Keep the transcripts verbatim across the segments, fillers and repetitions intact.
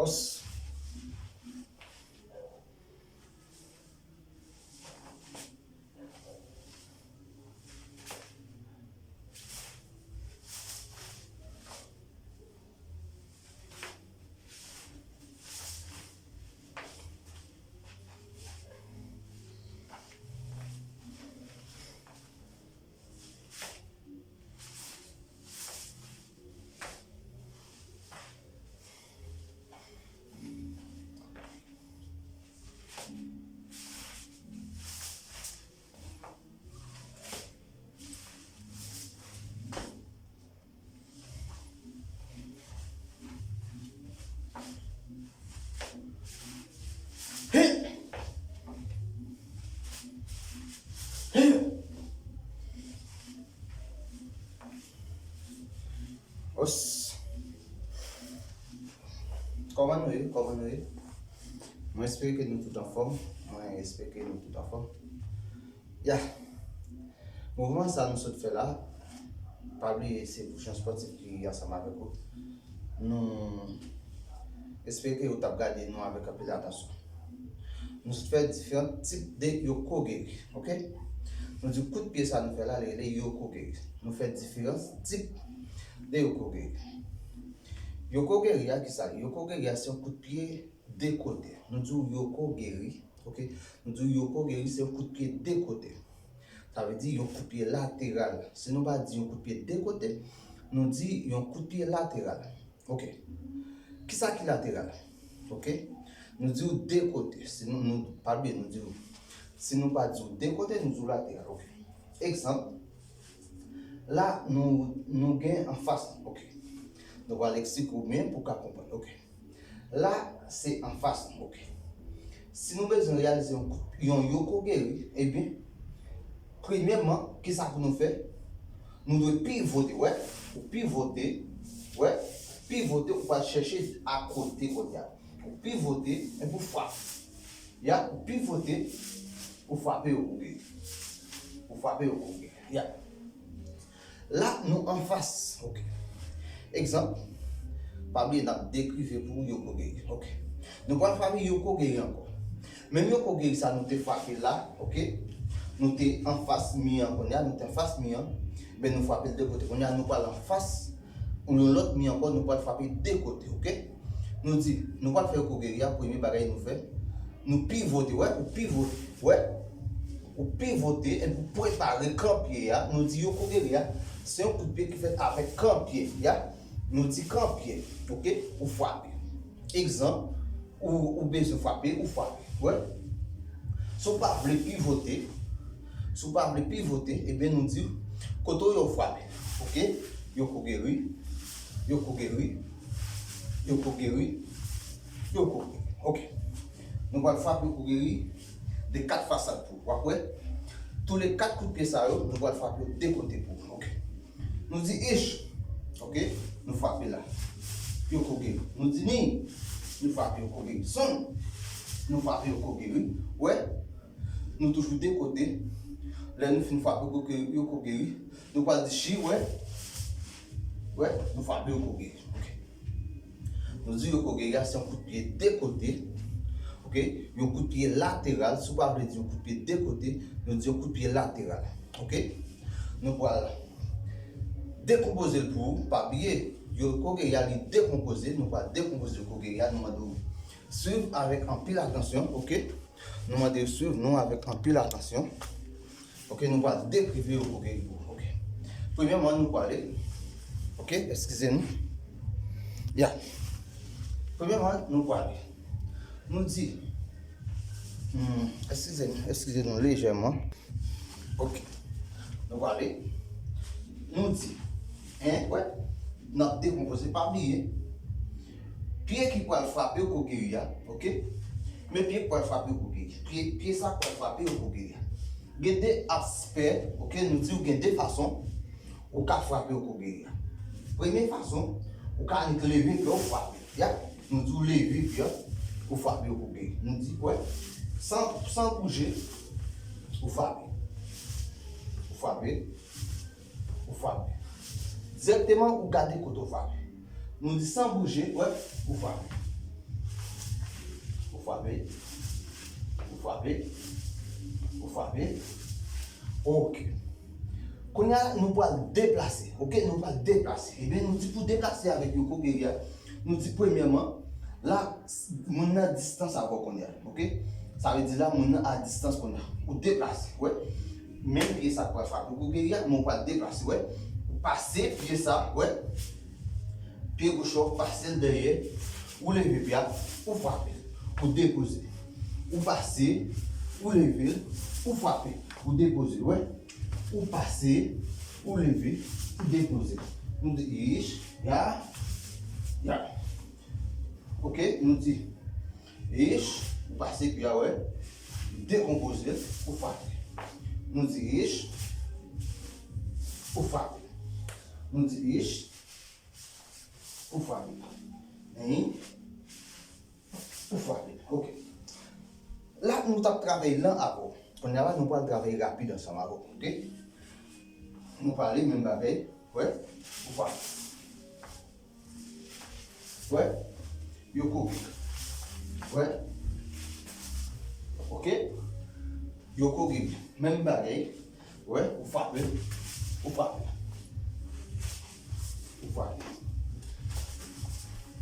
Os. Os. Kòman nou ye? Kòman nou ye? Mwen espere ke nou tout anfòm. Mwen espere ke nou tout anfòm. Ya. Mouvman sa nou sot fè la, pa bliye se pou jan spòtif ki ansanm avèk ou. Nou espere ke ou t ap gade nou avèk anpil atansyon. Nou sot fè diferan tip de yokogiri, oke? Nou di kout pye sa nou fè la, li rele yokogiri. Nou fè diferan tip de yokogiri. Yokogiri a, ki sa? Yokogiri a se yon kout pye de kote. Nou di w yokogiri, oke? Nou di w yokogiri se yon kout pye de kote. Sa vle di yon kout pye lateral. Si nou pa di yon kout pye de kote, nou di yon kout pye lateral. Oke. Kisa ki lateral? Oke. Nou di w de kote. Si nou, nou, pa bliye, nou di w, si nou pa di w de kote, nou di w lateral. Oke. Egzanp, la, nou, nou gen anfas nou. Oke. Nou pral eksplike w byen pou w ka konprann. Oke. La, se anfas nou, oke. Si nou bezwen reyalize yon, yon yokogiri, ebyen, premyèman, kisa pou nou fè? Nou dwe pivote, wè. Ou pivote, wè. Pivote, ou pral chèche akote kote a. Ou pivote, epi ou frape. Ya, ou pivote, ou frape yokogiri. Ou frape yokogiri. Ya. La, nou anfas. Oke. Egzanp, pa bliye n ap dekrive pou yokogiri. Oke. Nou pral frape yokogiri ankò. Menm yokogiri sa nou te frape la, oke? Nou te anfas mi an kounye a, nou te anfas mi an. Ben, nou frape l de kote. Kounye a, nou pral anfas yon lòt mi ankò, nou pral frape de kote, oke? Nou di, nou pral fè yokogiri a, premye bagay nou fè, nou pivote, wè, ou pivote, wè, ou pivote, epi ou prepare kanpye a, nou di yokogiri a, se yon kout pye ki fèt avèk kanpye, ya, nou di kanpye, oke, ou frape. Egzanp, ou, ou bezwen frape, ou frape, wè. Si w pa vle pivote, si w pa vle pivote, ebyen nou di, kote w ye w frape, oke, yokogiri, yokogiri, yokogiri, yokogiri. Oke. Nou pral frape yokogiri de kat fasad pou ou. W ap wè, tou le kat kout pye sa yo, nou pral frape yo de kote pou ou. Oke. Nou di ich. Oke. Nou frape la. Yokogiri. Nou di ni. Nou frape yokogiri. Son. Nou frape yokogiri. Wè. Nou toujou de kote. Lè nou fin frape yokogiri, yokogiri, nou pral di chi, wè. Wè, nou frape yokogiri. Oke. Nou di yokogiri a se yon kout pye de kote. Oke? Yon kout pye lateral. Si w pa vle di yon kout pye de kote, nou di yon kout pye lateral. Oke? Nou pral dekonpoze l pou ou. Pa bliye, yokogiri a li dekonpoze. Nou pral dekonpoze yokogiri a. Nou mande w swiv avèk anpil atansyon, oke? Nou mande w swiv nou avèk anpil atansyon. Oke, nou pral dekrive yokogiri pou ou. Oke. Premyèman, nou prale. Oke, eskize nou. Ya. Premyèman, nou prale. Nou di, hmm, eskize nou, eskize nou lejèman. Oke. Nou prale. Nou di, en, wè, n ap dekonpoze, pa bliye. Pye ki pral frape yokogiri a, oke? Men pye ki pral frape yokogiri. Pye, pye sa k pral frape yokogiri a. Gen de aspè, oke, nou di w gen de fason ou ka frape yokogiri a. Premye fason, ou ka annik leve pye w frape. Ya, nou di w leve pye w, ou frape yokogiri. Nou di, wè, san, san bouje, ou frape. Ou frape. Ou frape. Dirèkteman, ou gade kote w frape. Nou di san bouje, wè, ou frape. Ou frape. Ou frape. Ou frape. Ok. Kounye a, nou pral deplase. Ok, nou pral deplase. Ebyen, nou di pou deplase avèk Yokogiri a, nou di premyèman, la, s- moun nan distans avè w kounye a. Ok? Sa vle di la, moun nan a distans kounye a. Ou deplase, wè. Menm pye sa k pral frape Yokogiri a, men ou pral deplase, wè. Ou pase pye sa, wè. Pye goch ou pase l dèyè, ou leve pye a, ou frape l, ou depoze l. Ou pase, ou leve l, ou frape, ou depoze l, wè. Ou pase, ou leve, ou depoze l. Nou di ich, ya, ya. Ok, nou di ich, ou pase pye a, wè, dekonpoze l, ou frape. Nou di ich, ou frape. Nou di ich, ou frape. Hein? Ou frape. Ok. La, nou t ap travay lan avè w. Kounye a la, nou pral travay rapid ansanm avè w. Ok? Nou pale menm bagay. Wè? Ou frape. Wè? Yokogiri. Wè? Ok? Yokogiri. Menm bagay. Wè, ou frape. Ou frape. Ou frape.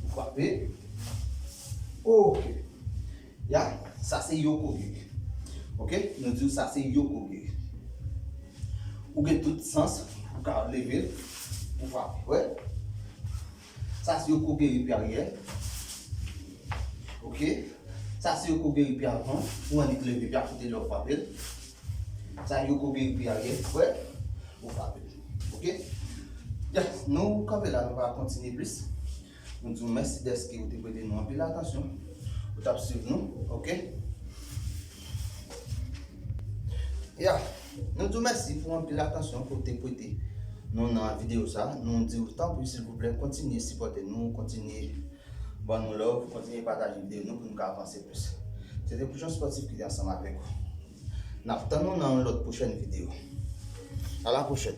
Ou frape. Ok. Ya, sa se Yokogiri. Ok? Nou di w sa se Yokogiri. Ou gen tout sans, ou ka leve l, ou frape. Wè? Sa se Yokogiri pye aryè. Ok? Sa se Yokogiri pye avan. Ou annik leve pye a kote lè w frape l. Sa Yokogiri pye aryè. Wè? Ou frape l. Ok? Yes, nou kanpe la, nou pa kontinye plis. Nou di w mèsi dèske ou te prete nou anpil atansyon. Ou t ap swiv nou, ok? Ya, nou di w mèsi pou anpil atansyon ke w te prete nou nan videyo sa. Nou di w tanpri, silvouplè, kontinye sipòte nou, kontinye ban nou love, kontinye pataje videyo nou pou nou ka avanse plis. Se te Pouchon Spòtif ki te ansanm avèk ou. N ap tann nou nan yon lòt pwochèn videyo. A la pwochèn.